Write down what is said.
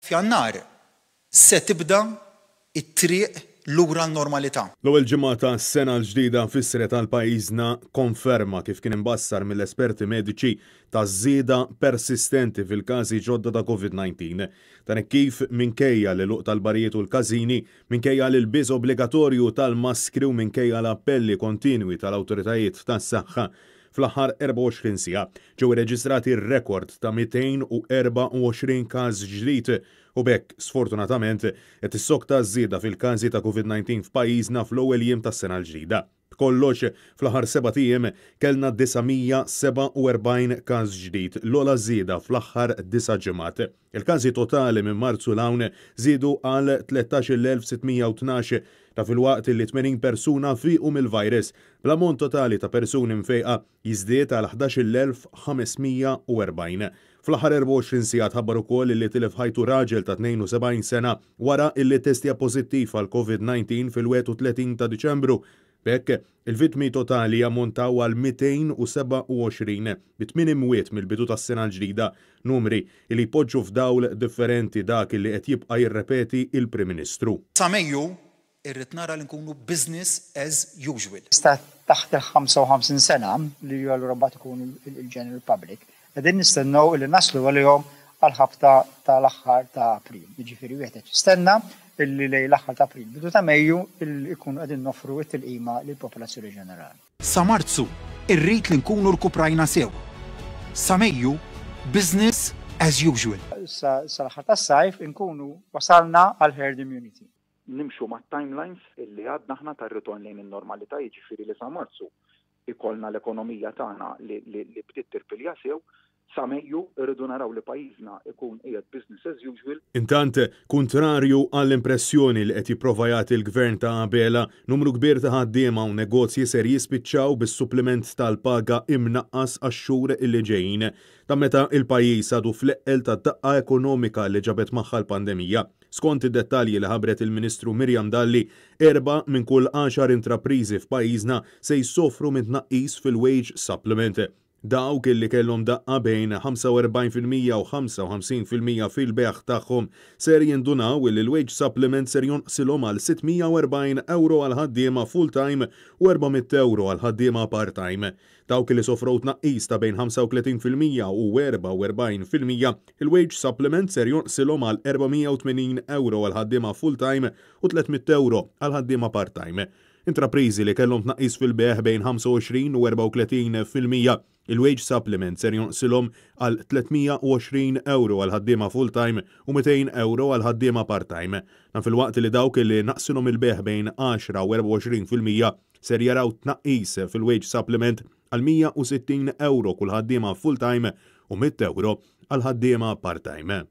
F'Jannar se tibda t-triq lura n-normalità. L-ewwel ġimgħa tas-sena l-ġdida fissret għal pajjiżna konferma kif kien imbassar mill-esperti mediċi ta' żieda persistenti fil-każi ġodda ta' Covid-19. Dan hekk kif minkejja l-għeluq tal-barijiet u l-każini, minkejja l-ilbies obbligatorju tal-maskri u minkejja l-appelli kontinwi tal-awtoritajiet tas-saħħa, fl-aħħar 24 siegħa ġew irreġistrati rekord ta' 224 każ ġdid u b'hekk, sfortunatament, qed tissokta ż-żieda fil-każi ta' Covid-19 f'pajjiżna fl-ewwel jiem tas-sena l-ġdida. B'kollox, fl-aħħar sebat ijiem kellna 947 każ ġdid, l-ogħla żieda fl-aħħar disa' ġimgħat. Il-każi totali minn Marzu 'l hawn żiedu għal 13,612, ta' filwaqt li 80 persuna fiequ mill-virus, bl-ammont totali ta' persuni mfejqa jiżdied għal 11,540. Fl-aħħar 24 siegħa tħabbar ukoll li tilef ħajtu raġel ta' 72 sena wara illi ttestja pożittiv għall-Covid-19 fil-31 ta' Diċembru. B'hekk, il-vittmi totali jammontaw għal 227, bi tmien imwiet mill-bidu tas-sena l-ġdida, numri li jpoġġu f'dawl differenti dak li qed jibqa' jirrepeti il-Prim Ministru. Sa Mejju Irrid nara li nkunu business as usual. Issa taħt il-55 sena, li allura mbagħad ikun il-general public, qegħdin nistennew illi naslu għalihom għall-ħabta tal-aħħar ta' April. Jiġifieri wieħed qed jistenna illi lejn l-aħħar ta' April, bidu ta' Mejju ikunu qegħdin noffru t-tilqima lill-popolazzjoni ġenerali. Sa Marzu irrid li nkunu rkuprajna sew. Sa Mejju, business as usual. Sa l-aħħar tas-sajf inkunu wasalna għal herd immunity. Nimxu mat-timelines illi għadna aħna tar-ritorn lejn in-normalità, jiġifieri li sa Marzu jkollna l-ekonomija tagħna li bdiet tirpilja sew, sa Mejju rridu naraw li pajjiżna jkun qiegħed business as usual. Intant, kuntrarju għall-impressjoni li qed jipprova jagħti l-Gvern ta' Abela, numru kbir ta' ħaddiema u negozji ser jispiċċaw bis-suppliment tal-paga imnaqqas għax-xhur li ġejjin. Dan meta l-pajjiż għadu fl-eqqel tad-daqqa ekonomika li ġabet magħha l-pandemija. Skont id-dettalji li ħabbret il-Ministru Miriam Dalli, erbgħa minn kull għaxar intrapriżi f'pajjiżna se jsofru minn tnaqqis fil-wage supplement. Dawk li kellhom daqqa bejn 45% u 55% fil-bejgħ tagħhom ser jindunaw li l-wage supplement ser jonqsilhom għal 640 ewro għal ħaddiema full-time u 400 ewro għal ħaddiema part-time. Dawk li sofrew tnaqqis ta' bejn 35% u 44%, il-wage supplement ser jonqsilhom għal 480 ewro għal ħaddiema full-time u 300 ewro għal ħaddiema part-time. Intrapriżi li kellhom tnaqqis fil-bejgħ bejn 25 u 34%, il-wage supplement ser jonqsilhom għal 320 ewro għal ħaddiema full-time u 200 ewro għal ħaddiema part-time. Dan filwaqt li dawk li naqsilhom il-bejgħ bejn 10 u 24% ser jaraw tnaqqis fil-wage supplement għal 160 ewro kull ħaddiema full-time u 100 ewro għal ħaddiema part-time.